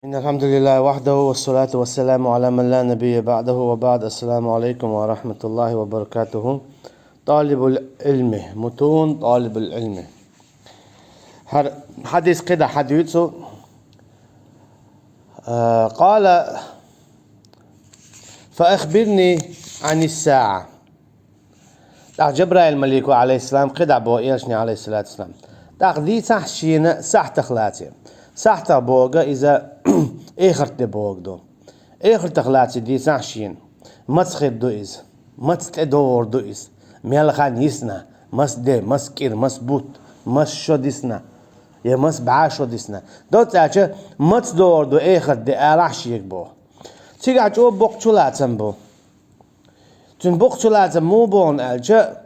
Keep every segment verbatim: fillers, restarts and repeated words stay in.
إن الحمد لله وحده والصلاة والسلام على من لا نبي بعده وبعد. السلام عليكم ورحمة الله وبركاته. طالب العلم، متون طالب العلم. ХӀара хьадис кхидӀа хьадуьйцу. А, قال: فأخبرني عن الساعة. ТӀаккха Жабраил малико, Ӏалайхиссалам, кхидӀа бо элчане, Ӏалайхиссалату вассалам: «ТӀаккха дийцахь шена сахьтах лаций». Сахьтах бога иза эхарт де бога ду. Эхартах лаций дийцахь шена. Маца хир ду иза? Маца тӀедогӀур ду иза? Мел хан йисна? Маса де, маса кӀира, маса бутт, маса шо дисна? Я маса бӀаь шо дисна? Доцца аьлча, маца догӀур ду эхарт де, алахь шега бо. Цигахь чӀо боккха чулацам бу. Цуьнан боккха чулацам муха бу аьлча,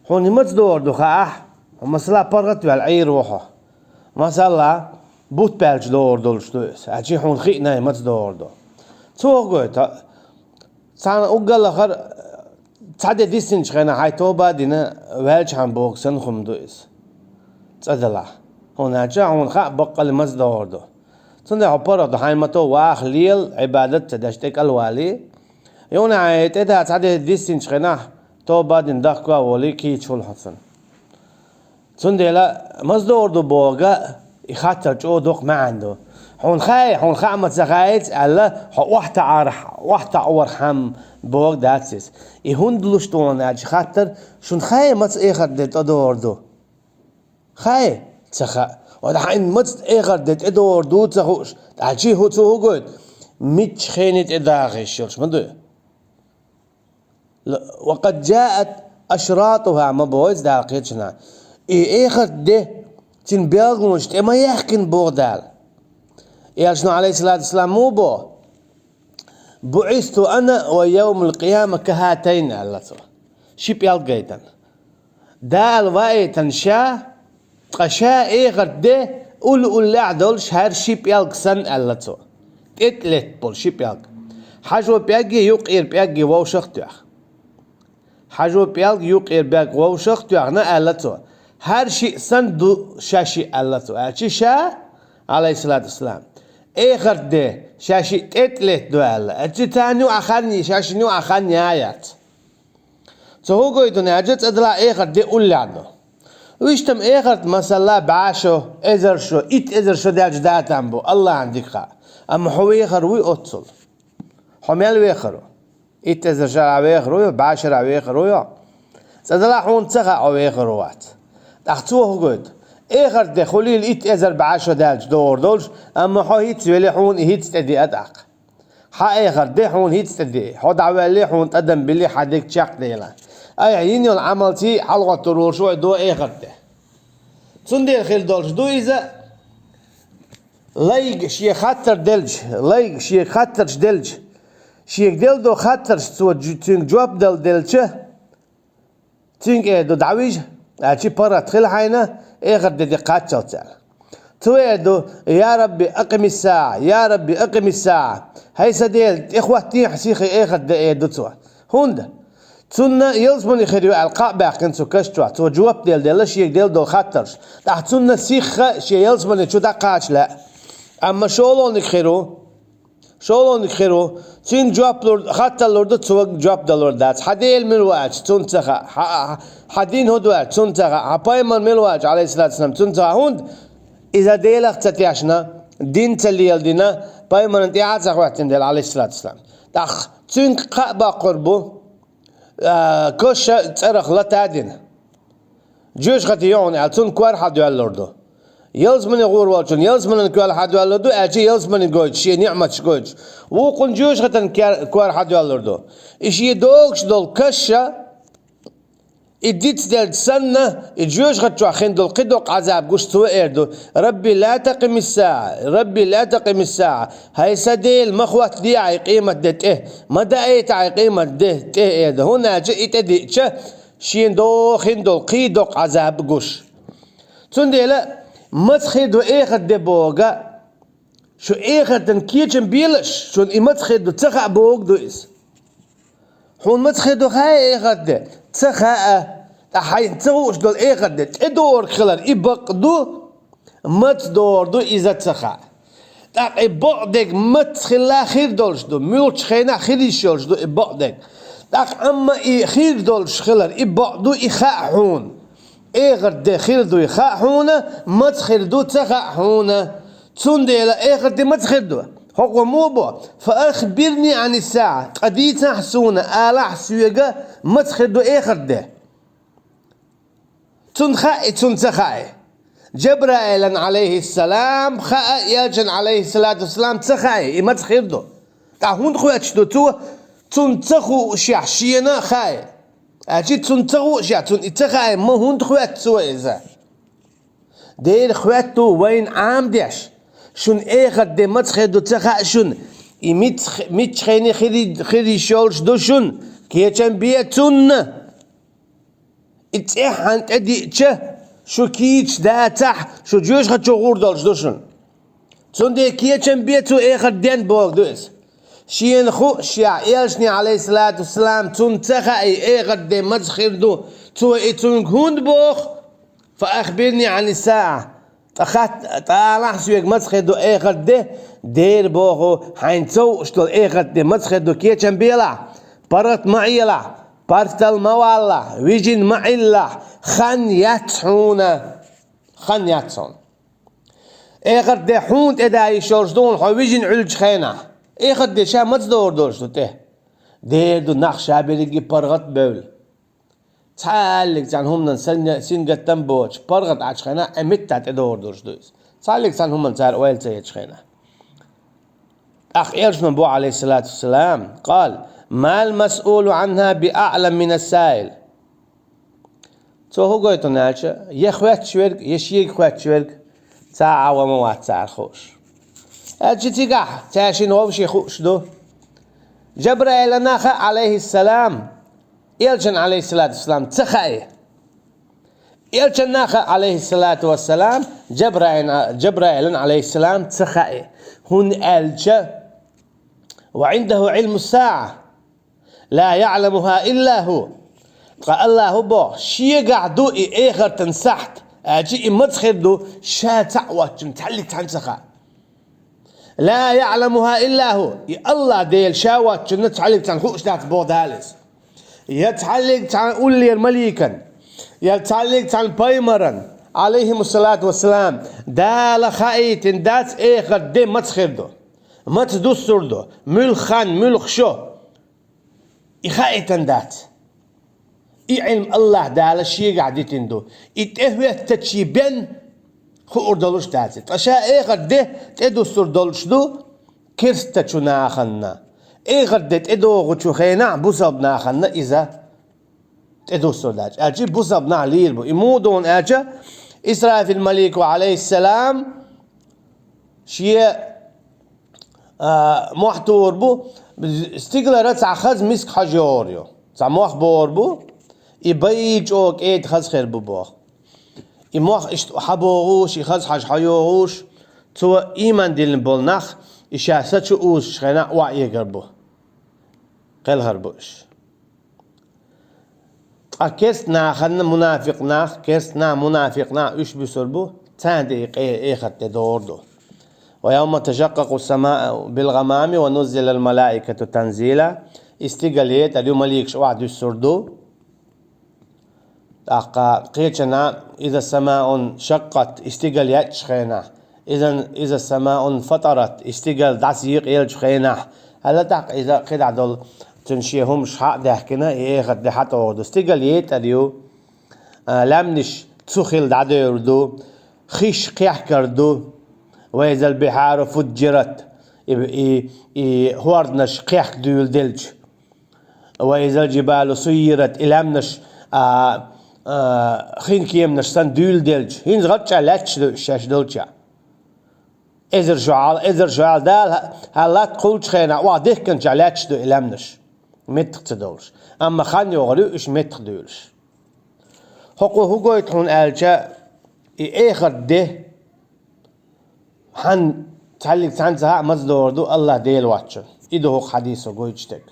хьуна и маца догӀур ду хаахь, хьо, масала, паргӀат а ваьлла Ӏийр ву хьо. Масала, бутт баьлча догӀур долуш ду иза. Аьлча хьуна хиъна и маца догӀур ду. Цо хӀу гойту, цхьана уггар лахара, цхьа де диссинчу хенахь хьайн тоба а дина, ваьлчахьана боху санна хӀума ду иза. ЦӀа делахь. ХӀунда аьлча хьуна хаьа баккъалла маца догӀур ду. Цундела хьо паргӀат ду, хьайн мато ваха лела, Ӏибадат а ца деш тӀекӀалвалий. Юна хьайн тӀе да цхьа де диссинчу хенахь, тоба а дина, дахка а волий, кийча хуьлу хьо цунна. Цундела маца догӀур ду бога, и хаттар чӀо доккха маьӀна ду. Хьуна хаьий, хьуна хаьа ма ца хаьий аьлла, хьо охьатаӀар-, охьатаӀорхьама бога дац иза. И хӀунда луш ду аьлча хаттар, шуна хаьий маца эхарт де тӀедогӀур ду? Хаьий? Ца хаьа. Вада хьайна маца эхарт де тӀедогӀур ду ца хууш, тӀаккха хӀу цо хӀу гойту? Мичча хене тӀе даха йиш йолуш ма ду. Л-, وقد جاءت أشراطها ма боху иза Дала кхечанхьа. И эхарт де, цуьнан белгалонаш тӀе ма яьхкина боху Дала. Элчано, Ӏалайхиссалату вассалам, муха боху: «بعثت أنا ويوم القيامة كهاتين», аьлла цо. Ши пӀелг гайтина. Дала ваийтина ша, ткъа ша эхарт де уллехь долуш хӀара ши пӀелг санна, аьлла цо. ТӀетӀа летта болу ши пӀелг. Хьажо пӀелги юккъера пӀелги вовшах а тоьхна. Хьажо пӀелг юккъера пӀелг вовшах а тоьхна, аьлла цо. ХӀара шиъ санна ду ша шиъ, аьлла цо. Аьлча ша, Ӏалайхиссалату вассалам, эхарт де ша шиъ тӀетӀа летта ду аьлла. Аьлча царна юкъахь хан, ша шина юкъахь хан яц. Цо хӀу гойту аьлча, цӀа делахь эхарт де уллехь ду. Вуьштам эхарт, масала, бӀе шо, эзар шо, итт эзар шо даьлча датам бу, Аллахьан дика хаьа. Амма хьо вехар вуй оццул? Хьо мел вехар ву? Итт эзар шарахь вехар вуй, бӀе шарахь вехар вуй? ЦӀа делахь хьуна ца хаьа хьо вехар ву, вац. ТӀаккха цо хӀу гойту? Эхарт де хуьлийла итт эзар бӀе шо даьлча догӀур долуш, амма хьо хӀинцца велий, хьуна и хӀинцца тӀедеа тӀаккха. Хьан эхарт де хьуна хӀинцца тӀедеа, хьо дӀаваьллий, хьуна тӀадам биллий, хьан дегӀ чекхдела. Айхьа йина йолу Ӏамалций хьалагӀоттур волуш вай до эхарт де. Цундела хир долуш ду иза, лайга шен хаттар делча, лайга шен хаттарш делча, шега делла до хаттарш цо жу-, цуьнга жоп дала делча, цуьнга эр ду: «ДӀавижа, аьлча паргӀат хила хьайна, эхарт де кхаччалц», аьлла. Цо эр ду: «Я Рабби, акъимис-саӀа, я Рабби, акъимис-саӀа». ХӀай сан Дела, тӀехӀоттийхьа сиха эхарт де, эр ду цо. ХӀунда? Цунна ялсамани хир ю аьлла кхаъ баьккхина цу каш чохь. Цо жоп дела делла шега делла долу хаттарш. ТӀаккха цунна сиха шен ялсамани чу дӀакхача лаьа. Амма шолгӀаниг хир ву, шолгӀаниг хир ву, цуьнга жоп лур, хаттар лур ду, цо жоп далур дац. Хьан Дела мила ву аьлча, цунна ца хаьа. Хьан, хьан дин хӀун ду аьлча, цунна ца хаьа. Хьан пайхамар мила ву аьлча, Ӏалайхиссалату вассалам, цунна ца хаьа. ХӀунда иза Делах ца тешна, дин ца леладина, пайхамарна тӀаьхьа а ца хӀоьттина дела, Ӏалайхиссалату вассалам. ТӀаккха цуьнга кхаъ боккхур бу, а, каш а цӀарах лата а дина. Жоьжахати йогӀу аьлла, цунна кор хьадоьллур ду. Ялсамане гӀур волчунна ялсаманин кор хьадоьллур ду, аьлча ялсамани гойтуш, шен ниӀматаш гойтуш. Вукхунна жоьжахатан кер-, кор хьадоьллур ду. И шен догуш долу каш а, и дицделча санна, и жоьжахати чохь хин долу кхин доккха Ӏазаб гуш, цо эр ду: «Рабби, ла такъимис-саӀа, Рабби, ла такъимис-саӀа». ХӀай сан Дела, ма хӀоттаде ахь и къемат де тӀе, ма даийта ахь и къемат де тӀе, эр ду. ХӀунда аьлча и тӀедиъча, шена дохийна долу кхин доккха Ӏазаб гуш. Цундела маца хир ду эхарт де бога, шу эхартан кечам белаш, шуна и маца хир ду ца хаьа бога ду иза. Хьуна маца хир ду хаьий эхарт де? Ца хаьа. Ткъа хьайна ца хууш долу эхарт де тӀедогӀург хилар и бакъ ду, маца догӀур ду иза ца хаьа. ТӀаккха и бакъдерг маца хилла хир долуш ду, муьлххачу хенахь хир йиш йолуш ду и бакъдерг. ТӀаккха амма и хир долуш хилар, и бакъ ду, и хаьа хьуна. Эхарт де хир дуй хаьа хьуна, маца хир ду ца хаьа хьуна. Цундела эхарт де маца хир ду? ХӀокхо муха бо: «Фа ахбирни Ӏани саӀа», ткъа дийцахь суна, алахь соьга, маца хир ду эхарт де? Цунна хаьа и, цунна ца хаьа и. Джабраилан, Ӏалайхиссалам, хаьа, элчан, Ӏалайхиссалату вассалам, ца хаьа и, и маца хир ду. ТӀаккха хӀунда хоьттуш ду цо, цунна ца хуушехь, шена хаьа? Аьлча, цунна ца хуушехь, цунна и ца хаьа, ма хӀунда хоьтту цо иза? Дера хоьтту вайна Ӏамадеш, шуна эхарт де маца хир ду ца хаьа шуна, и миц-, миччахьене хир, хир йиш йолуш ду шуна, кечам бе цунна. И цӀеххьана тӀедиъча, шу кийча дацахь, шу жоьжахати чу гӀур долуш ду шуна. Цундела кечам бе цо эхарт ден боху ду иза. Шена хууш, шен элчане, Ӏалайхиссалату вассалам, цунна ца хаьа и эхарт де маца хир ду, цо и цуьнга хӀунда боху: «Фа ахбирни Ӏани саӀа», ткъа хатта, ткъа алахь соьга маца хир ду эхарт де? Дера боху, хьайна ца хууш долу эхарт де маца хир ду, кечам белахь, паргӀат ма Ӏелахь, паргӀатал ма валлахь, вижина ма Ӏиллахь, хан яц хьуна. Хан яц хьуна. Эхарт де хьуна тӀеда йиш йолуш ду хьуна хьо вижина Ӏуьллучу хенахь. Эхарт де ша маца догӀур долуш ду тӀе? Дера ду нах ша берриге паргӀат а бевлла. Цхьаьллиг цхьана хӀуманан син-, сингаттам боцуш, паргӀат Ӏачу хенахь, Ӏа меттахь тӀедогӀур долуш ду иза. Цхьаьллиг цхьана хӀуманна цара ойла ца ечу хенахь. ТӀаккха элчано боху, Ӏалайхиссалату вассалам, къала: «Мал масъулу Ӏанхьа би аӀлама мина саил». Цо хӀун гойту аьлча, я хоьттуш верг, я шега хоьттуш верг, цхьа а ван ма вац цара хууш. Аьлча цигахь, цаьршинна вовшийн хууш ду. Джабраилана хаьа, Ӏалайхиссалам, элчан, Ӏалайхиссалату вассалам, ца хаьа. Элчанна хаьа, Ӏалайхиссалату вассалам, Джабраил-, Джабраилан, Ӏалайхиссалам, ца хаьа. ХӀунда аьлча: «Ва Ӏиндаху Ӏилму саӀа, ла яӀламуха илла ху». Ткъа Аллахьа боху: «Шегахь ду и эхартан сахьт», аьлча, и маца хир ду, ша цхьаъ воцчунна цхьаьллиг цхьаьнна ца хаьа. «Ла яӀламуха илла ху», и Аллахь Дела ша воцчунна цхьаьллиг цхьаьнна хууш дац боху Дала иза. Я цхьаьллиг цхьана уллера маликан, я цхьаьллиг цхьана пайхамаран, Ӏалайхимуссалату вассалам, Дала хаийтина дац эхарт де маца хир ду, маца дуссур ду, муьлха хан, муьлха шо. И хаийтина дац. И Ӏилма Аллахь Дала шегахь дитина ду. И тӀехӀоьттича бен хуур долуш дац. Ткъа ша эхарт де тӀедуссур долуш ду керстачу наханна. Эхарт де тӀедогӀучу хенахь бусалба наханна иза тӀедуссур дац. Аьлча бусалба нах лийр бу. И муха ду аьлча, Исрафил малико, Ӏалайхиссалам, шен, а, мохь тур бу, стигалара цхьа хаза миск хьожа йогӀур ю. Цхьа мох богӀур бу, и байи чӀогӀа кӀеда хаза хир бу боху. И мох иштта хьабогӀуш, и хаза хьожа хьайогӀуш, цо ийман диллина болу нах, и ша са чу узучу хенахь охьаэгар бу. Кхелхар бу уьш. Ткъа керст наханна мунафикъ нах, керст нах, мунафикъ нах уьш буьсур бу, царна тӀе и къе-, эхарт де догӀур ду. «Ва явма ташаккъакъу самау бил гӀамами ва нуззилал малаикату танзила». И стигал етӀар ю, маликаш охьадуьссур ду. ТӀаккха кхечанхьа: «Иза самаун шаккъат», и стигал етташ хенахь, «Иза, иза самаун фатарат», и стигал дӀасаекъаеллачу хенахь, аьлла тӀаккха иза кхидӀа долу, цуьнан шен хӀумаш хьа а даьхкина, и эхарт де хьатӀогӀур ду. Стигал етӀар ю, а, лаьмнаш цу хила дӀадевр ду, хиш кхехкар ду, «Ва изал бихьару фуджират», и, и, и хӀорданаш кхехка дуьйладелча. «Ва изал джибалу суййират», и лаьмнаш, а, а, хин кеманаш санна дуьйладелча, хӀинца гӀадчӀа лаьтташ ду уьш шаьш долча. Эзар шоьхьал, эзар шоьхьал Дала хьан латта кхуллучу хенахь, охьадихкинчохь лаьтташ ду и лаьмнаш, меттах ца довлуш. Амма хан йогӀур ю уьш меттах дуьйлуш. ХӀокхо хӀун гойту хьуна аьлча, и эхарт де, хьан цхьаьллиг цхьаьнца хьа а маца догӀур ду Аллахь Дела воцчунна. И ду хӀокху хьадисо гойтуш дерг.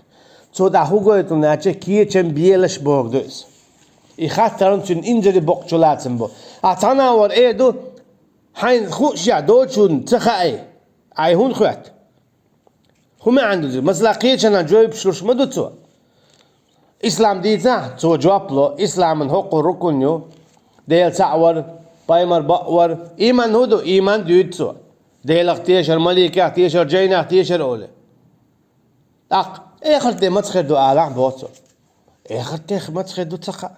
Цо дӀа хӀун гойту аьлча, кечам белаш боху ду иза. И хаттарна цуьнан инзаре боккъачу лацам бу. Ахь цхьана а вара эр ду, хьайна хууш а доцчунна ца хаьа. Ай хӀунда хоьтту? ХӀун маьӀна ду иза? Масала, кхечанна жоп луш ма ду цо. Ислам дийцахь, цо жоп ло, исламан хӀокхо рукун ю, Дела цхьаъ вар, пайхамар бакъ вар, иман хӀун ду? Иман дуьйцу цо. Делах тешар, маликех тешар, жайнех тешар олий. ТӀаккха эхарт де маца хир ду алахь, боху цо. Эхарт де маца хир ду ца хаьа.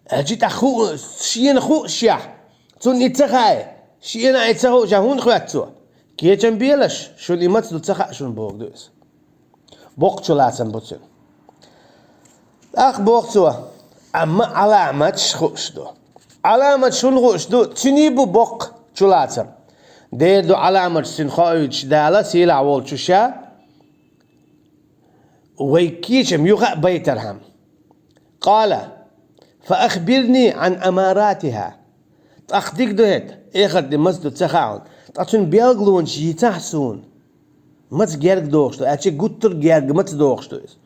Аьлча тӀаккха хуу, шена хууш шех. Цунна и ца хаьа. Шена и ца хууш, хӀунда хоьтту цо? Кечам белаш, шуна и маца ду ца хаьа шуна, боху ду иза. Боккха чулацам бу цуьнан. ТӀаккха боху цо, амма Ӏаламаташ хууш ду. Ӏаламаташ хӀунда хууш ду? Цуьнан бу боккха чулацам. Дера ду Ӏаламаташ цуьнан хоуьйтуш Дала, сийлахь волчу Ша, вай кечам юха а байтархьама. Къала, фа ахбирни Ӏан амаратиха. ТӀаккха дика ду хӀета, эхарт де маца ду ца хаьа хьуна. Ткъа цуьнан белгалонаш йийцахь суна. Маца герга дохуш ду, аьлча гуттар а герга маца дохуш ду иза.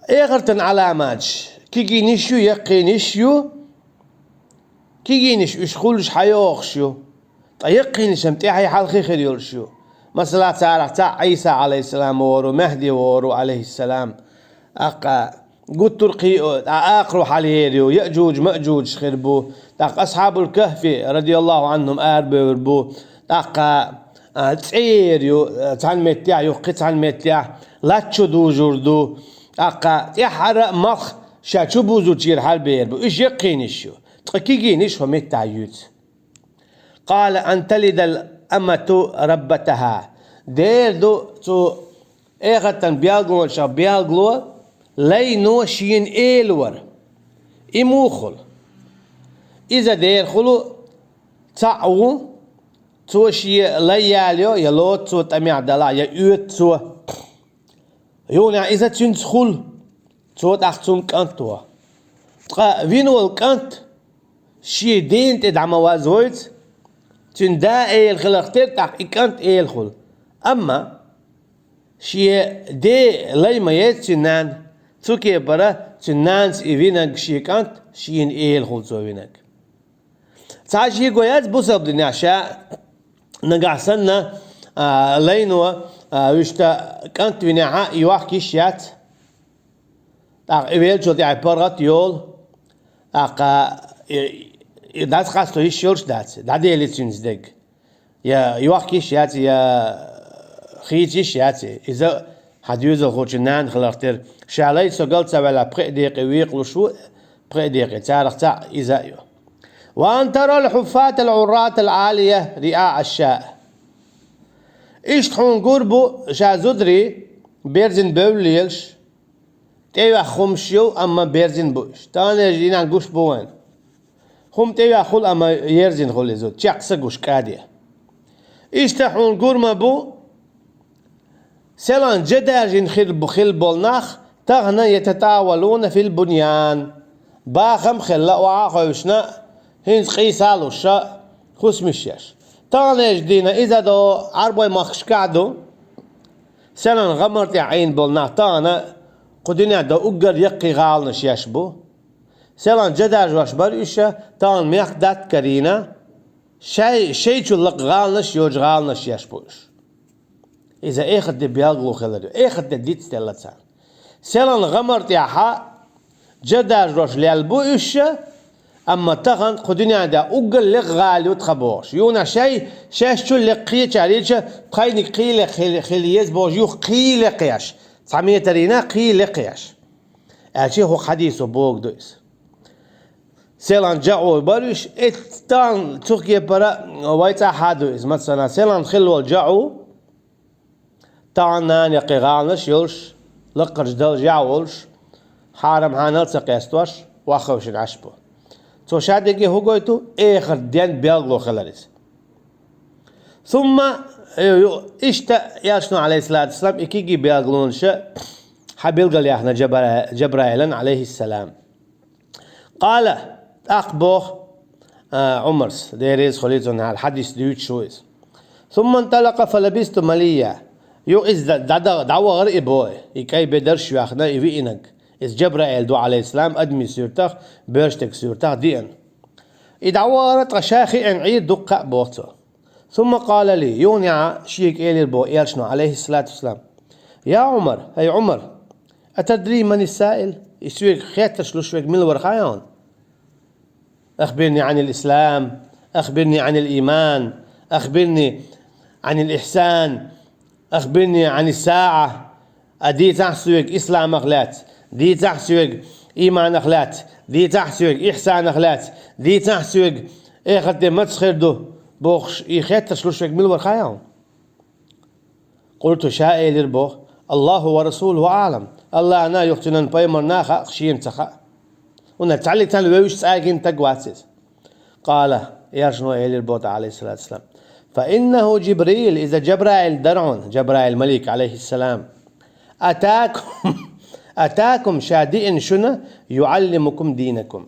Эхартан Ӏаламаташ кегийнаш ю, яккхийнаш ю. Кегийнаш уьш хуьлуш хьайогӀуш ю. Ткъа яккхийнаш-м тӀаьхье хьалхе хир йолуш ю. Масала, царах цхьаъ Ӏийса, Ӏалайхиссалам, вогӀур ву, Мехди вогӀур ву, Ӏалайхиссалам. ТӀаккха гуттар а кхио, тӀаккха акхарой хьалаер ю, Яъжуж-Маъжуж хир бу. ТӀаккха Асхьабул Кахфи, радияллаху Ӏанхум, арабевр бу. ТӀаккха, а, цӀе ер ю, а, цхьана меттехь, юха кхин цхьана меттехь, латта чу дужур ду. ТӀаккха тӀаьххьара а малх ша чу бузучуьра хьалабер бу. Уьш яккхийнаш ю. Ткъа кегийнаш хӀокху меттехь юьйцу. Къала, ан талидал амату раббатаха. Дера ду цу эхартан белгалонех белгало, лайно шена эла вар. И муха хуьлу? Иза дера хуьлу, цхьаъ ву, цо шен лай ялайо, я лоцу цо тӀамехь далахь, я оьцу цо. Юха иза цуьнца хуьлу, цо тӀаккха цунна кӀант во. Ткъа вина волу кӀант шен дена тӀе дӀа ма вазвойту, цуьнан да эла хиларх тера тӀаккха и кӀант эла хуьлу. Амма шен ден лай ма еза цуьнан нана, цу кепара цуьнан нанас и винарг шен кӀант шена эла хуьлу цо винарг. Цхьа шиго яц бусалба динехь ша нагахь санна, а, лайно, а, вуьшта кӀант винехь а, и йохка йиш яц. ТӀаккха и веллачул тӀаьхьа паргӀат йолу. ТӀаккха и, и дӀасакъасто йиш йолуш дац, дӀаделира цуьнца дерг. Я йохка йиш яц, я хийца йиш яц. Иза хьан доьзалхочун нана хиларх тера. Ша лай со гал ца ваьлла пхи а декъе векъалуш ву, пхи а декъе. Царах цхьаъ иза а ю. Ва ан тарал хьуффатал Ӏурратал Ӏалия риа ашшаъ. Иштта хьуна гур бу ша зударий берзина бевлла лелаш, тӀейоьхна хӀумаш ю, амма берзина бу уьш. Таханлерчу дийнахь гуш бу вайна. ХӀума тӀейоьхна хуьлу, амма ерзина хуьлу иза, чекх са гуш кӀаде. Иштта хьуна гур ма бу, селхана жа даьржина хир бу, хилла болу нах, тахана ятатавалуна фил буньян. Бахам а хилла, охьа а хевшина, хӀинца къийса а луш, хӀусамаш еш. Таханлерчу дийнахь иза до Ӏарбойн махкашкахь а ду. Селхана гӀамар тӀехь Ӏийна болу нах тахана кху дуьнен до уггар яккхий гӀаланаш еш бу. Селхана жа даржош бара уьш, тахана мехкан даьтта карийна, шай, шайчул лакха гӀаланаш йоцу гӀаланаш еш бу уьш. Иза эхарт де белгало хилар ю, эхарт де дицделла царна. Селхана гӀамар тӀехь жа даржош лелла бу уьш, амма тахана кху дуьнен де уггар лекха гӀала ю тхан бохуш. Юна шай, шаьш чул лекха кхечаьрга, тхайниг кхин лекха хила, хила еза бохуш, юха кхин лекха еш. Цхьа метр йина кхин лекха еш. Аьлча хӀокху хьадисо бохург ду иза. Селхана жаӀу бара уьш, эцтан цу кепара вай цӀахь а ду иза. Масала, селхана хилла волу жаӀу, тахана нана яккхий гӀаланаш йолуш, лакхарчу далжехь а волуш, хьарам-хьанал а ца къестош, охьахевшина Ӏаш бу. Цо ша дерриге хӀун гойту? Эхарт ден белгало хилар иза. Сумма, э, ю-, иштта Элчано, Ӏалайхиссалату вассалам, и кегий белгалонаш хьан билгалъяьхна Жабра-, Жабраилан, Ӏалайхиссалам. Къала, тӀаккха боху, а, Ӏумарс, Дела реза хуьлийла цунна, хьадис дуьйцуш ву иза. Сумма анталакъа фалабисту малия. Юха иза дӀа-, дӀа-, дӀавахара и боху, и кӀай бедарш а йоьхна, и виинарг. Иза Жабраил ду, Ӏалайхиссалам, адамийн суьртах, боьрша стеган суьртах деана. И дӀавахара, ткъа ша хиъна Ӏийра дуккха а, боху цо. ثم قال لي, юха а шега элира боху Элчано, عليه الصلاة والسلام: يا عمر, хӀай Ӏумар, أتدري من السائل؟ И соьга хеттарш луш верг мила вара хаьий хьуна? أخبرني عن الإسلام، أخبرني عن الإيمان، أخبرني عن الإحسان، أخبرني عن الساعة. А дийцахь соьга исламах лаьцна, дийцахь соьга ийманах лаьцна, дийцахь соьга ихсанах лаьцна, дийцахь соьга эхарт де маца хир ду, бохуш, и хеттарш луш верг мила вара хаьий хьуна? قلت, ша элира боху: الله ورسوله أعلم. АллахӀна а, юха цуьнан пайхамарна а хаьа, шена ца хаьа. ХӀунда цхьаллиг цхьана вевзаш цӀа а гина стаг вац иза. قال, Элчано элира боху, عليه الصلاة والسلام: فإنه جبريل, иза Джабраил дара хьуна, Джабраил малик, عليه السلام. أتاكم, أتاكم, ша диъна шуна, يعلمكم دينكم.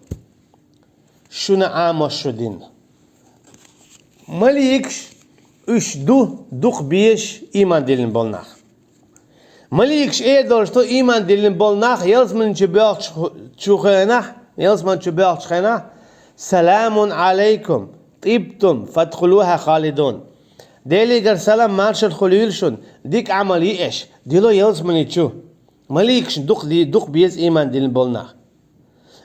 Шуна Ӏамош шу дин. Маликаш уьш ду дукха безаш ийман диллина болу нах. Маликаш эр долуш ду ийман диллина болу нах ялсамани чу боьлхучу хенахь, ялсамани чу боьлхучу хенахь: سلام عليكم طبتم فادخلوها خالدين. Делигара салам, маршалла хуьлийла шуна, дика Ӏамал йи аша, дило ялсамани чу. Маликаш дукха, дукха беза ийман диллина болу нах.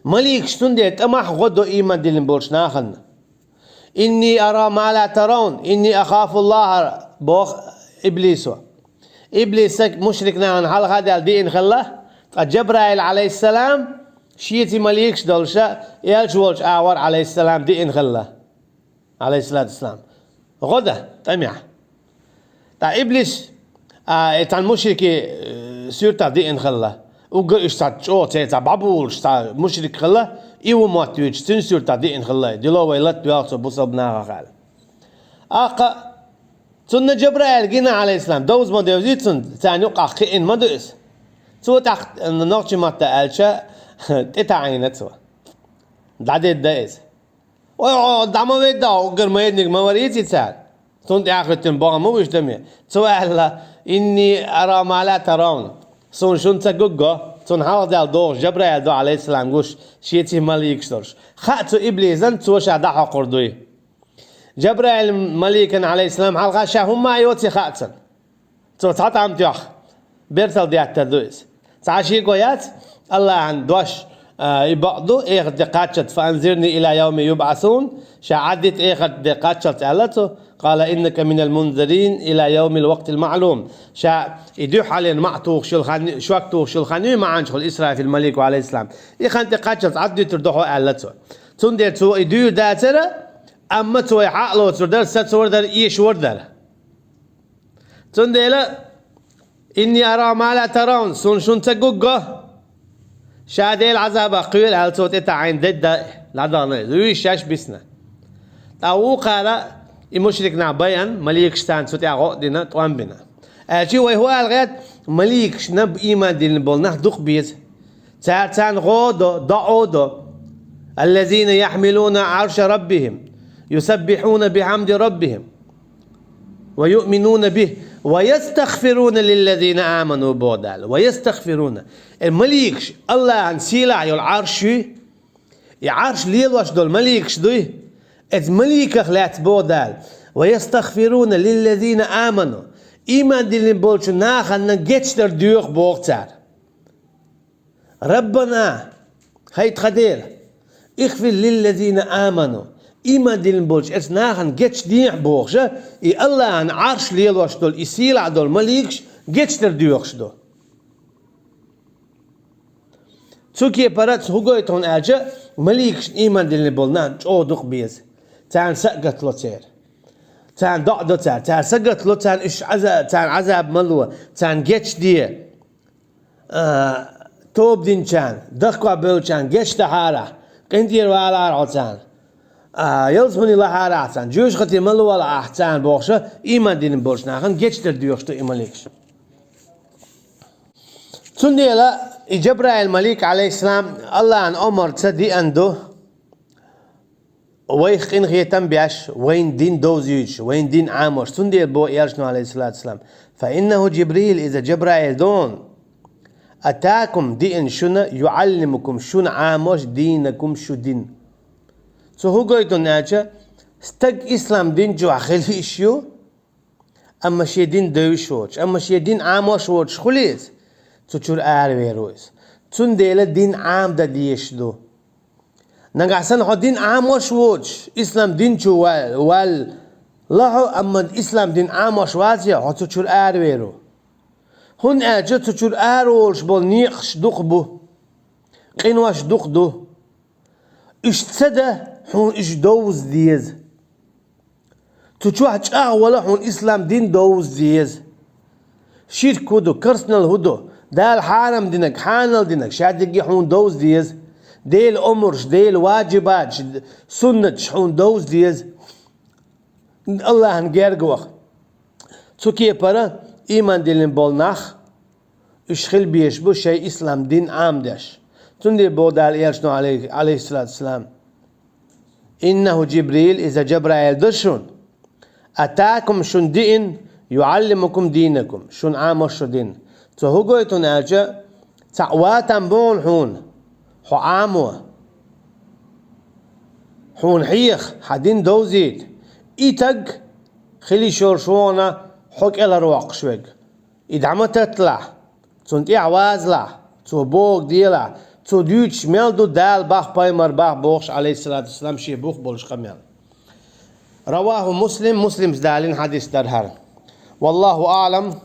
Маликаш цундела тӀамехь гӀо до ийман диллина болчу нахана. إني أرى ما لا ترون إني أخاف الله, боху Иблисо. Иблис стаг мушрик нахана хьалха а даьлла диъна хилла, ткъа Джабраил, عليه السلام, шеца маликаш долуша, элча волчу агӀор, عليه السلام, диъна хилла. عليه الصلاة والسلام. ГӀо дан тӀамехь. Ткъа Иблис, а, и цхьана мушрикийн, э, суьртах диъна хилла. Уггар уьш цхьа чӀогӀа цецахь бӀабулуш цхьа мушрик хилла, и ву моттуьйтуш, цуьнан суьртах диъна хилла. Дило вай латта доьлху цо бусалба нахах аьлла. ТӀаккха цунна Джабраил гина, عليه السلام, довза ма девзий цунна, царна юкъахь кхиъна ма ду иза. Цо тӀаккха, э, нохчийн матта аьлча, тӀетаӀийна цо. ДӀадедда иза. Ой, о, дӀа ма ведда, уггар майданиг ма варийци цара. Цунна тӀаьхьахӀиттина бохам ма вуьш даме. Цо аьлла: إني أرى ما لا ترون. Суна шуна ца гуш го, цунна хьалха даьлла догӀуш Джабраил ду, عليه السلام, гуш, шеца маликаш долуш. Хаьа цу Иблисан, цо ша дӀахьокхур дуй. Джабраил маликан, عليه السلام, хьалха ша хӀумма а йоций хаьа цунна. Цо цхьа тӀам тоьхна, бертал деттар ду иза. Цхьа шеко яц, АллахӀан дош, а, и бакъ ду, эхарт де кхаччалц, فأنظرني إلى يوم يبعثون, ша Ӏаддита эхарт де кхаччалц аьлла цо, قال إنك من المنظرين إلى يوم الوقت المعلوم. Ша и дуьххьарлера маӀа тухуш йолу хан, шок тухуш йолу хан юй маьӀанчухула Исрафил малико, عليه السلام. И хан тӀе кхаччалц Ӏаддуьтур ду хьо аьлла цо. Цундела цо и дуьйр дацара, амма цо и хьа а лоцур дара, сацор дара, эшор дара. Цундела, إني أرى ما لا ترون, суна шуна ца гуш го. Ша Делан Ӏазабах кхоьру аьлла цо тӀетаӀийна дедда, дӀадахана иза, вуьйш шаьш бисна. ТӀаккха вукхара и мушрик нах байъина, маликаш царна цу тӀехь гӀо а дина, тӀом бина. Аьлча вай хӀун ала гӀерта, маликашна ийман диллина болу нах дукха беза. Цара царна гӀо а до, доӀа а до. الذين يحملون عرش ربهم يسبحون بحمد ربهم ويؤمنون به ويستغفرون للذين آمنوا, боху Дала. ويستغفرون. Э, маликаш, АллахӀан сийлахь йолу Ӏарш юй, и Ӏарш лелош долу маликаш дуй, эцу маликах лаьцна, боху Дала: ويستغفرون للذين آمنوا. Ийман диллина болчу нахана гечдар доьху, боху цара. ربنا, хӀай тхан Дела, اغفر للذين آمنوا, ийман диллина болчу эцу нахана гечдехьа бохуша, и АллахӀан Ӏарш лелош долу, и сийлахь долу маликаш гечдар доьхуш ду. Цу кепара цхьа хӀун гойту хьуна аьлча, маликашна ийман диллина болу нах чӀогӀа дукха беза. Царна са а гатало церан. Царна доӀа до цара. Цара са гатало, царна уьш Ӏаза-, царна Ӏазаб ма ло, царна гечде. А, тоба динчарна, дахкор бевллачарна гечдахьара, къинтӀера валахьара хьо царна. А, ялсамани лахьара ахь царна, жоьжахате ма лолахь ахь царна бохуша, ийман диллина болчу нахана гечдар доьхуш ду и маликаш. Цундела и Джабраил малик, عليه السلام, АллахӀан омарца диъна ду, вайх къинхетам беш, вайна дин довзуьйтуш, вайна дин Ӏамош. Цундела боху Элчано, عليه الصلاة والسلام: فإنه جبريل, иза Джабраил ду, أتاكم, диъна шуна, يعلمكم, шуна Ӏамош, دينكم, шу дин. Цо хӀун гойту хьуна аьлча, Стаг ислам дин чохь хила йиш ю, амма шен дин девзаш воцуш, амма шен дин Ӏамош воцуш хуьлий иза, цу чуьра аравер ву иза. Цундела дин Ӏамадан дезаш ду. Нагахь санна хьо дин Ӏамош воцуш, ислам дин чу ва-, валла хьо, амма ислам дин Ӏамош вацахь, хьо цу чуьра аравер ву. ХӀунда аьлча цу чуьра араволуш болу некъаш дукха бу, къинош дукха ду. Уьш ца дан, хьуна уьш довза деза. Цу чохь чӀагӀвала хьуна ислам дин довза деза. Ширк хӀун ду, керстанал хӀун ду, Дала хьарам динарг, хьанал динарг, шадерриге хьуна довза деза. Делан омраш, Делан ваджибаташ, суннаташ хьуна довза деза. Аллахьна герга ваха. Цу кепара ийман диллина болу нах, уьш хила безаш бу шайн ислам дин Ӏамадеш. Цундела боху Дала элчано, алейхи-, алейхиссалату вассалам: «Иннаху Джибрил, иза Джабраил ду шуна. Атакум, шуна диъна, юаллимукум динакум, шуна Ӏамош шу дин». Цо хӀун гойту хьуна аьлча, цхьаъ ватам боху хьуна, хьо Ӏамо, хьуна хьеха, хьан дин довзийта. И таг хила йиш йолуш ву хьуна хьо кӀелхьарвоккхуш верг. И дӀа ма татталахь, цунна тӀаьхьа вазалахь, цо бохург делахь, цо дуьйцуш мел ду Дала боху, пайхамар боху бохуш, алейхиссалату вассалам, шен бух болуш къамел. Раваху Муслим, Муслимс далийна хьадис дара хӀара. Валлаху аълам.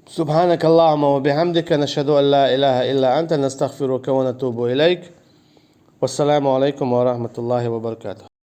Субханакаллахумма ва бихамдика, нашхаду ан ла илаха илла анта, настагфирука ва натубу илайк. Вассаламу алайкум ва рахматуллахи ва баракатух.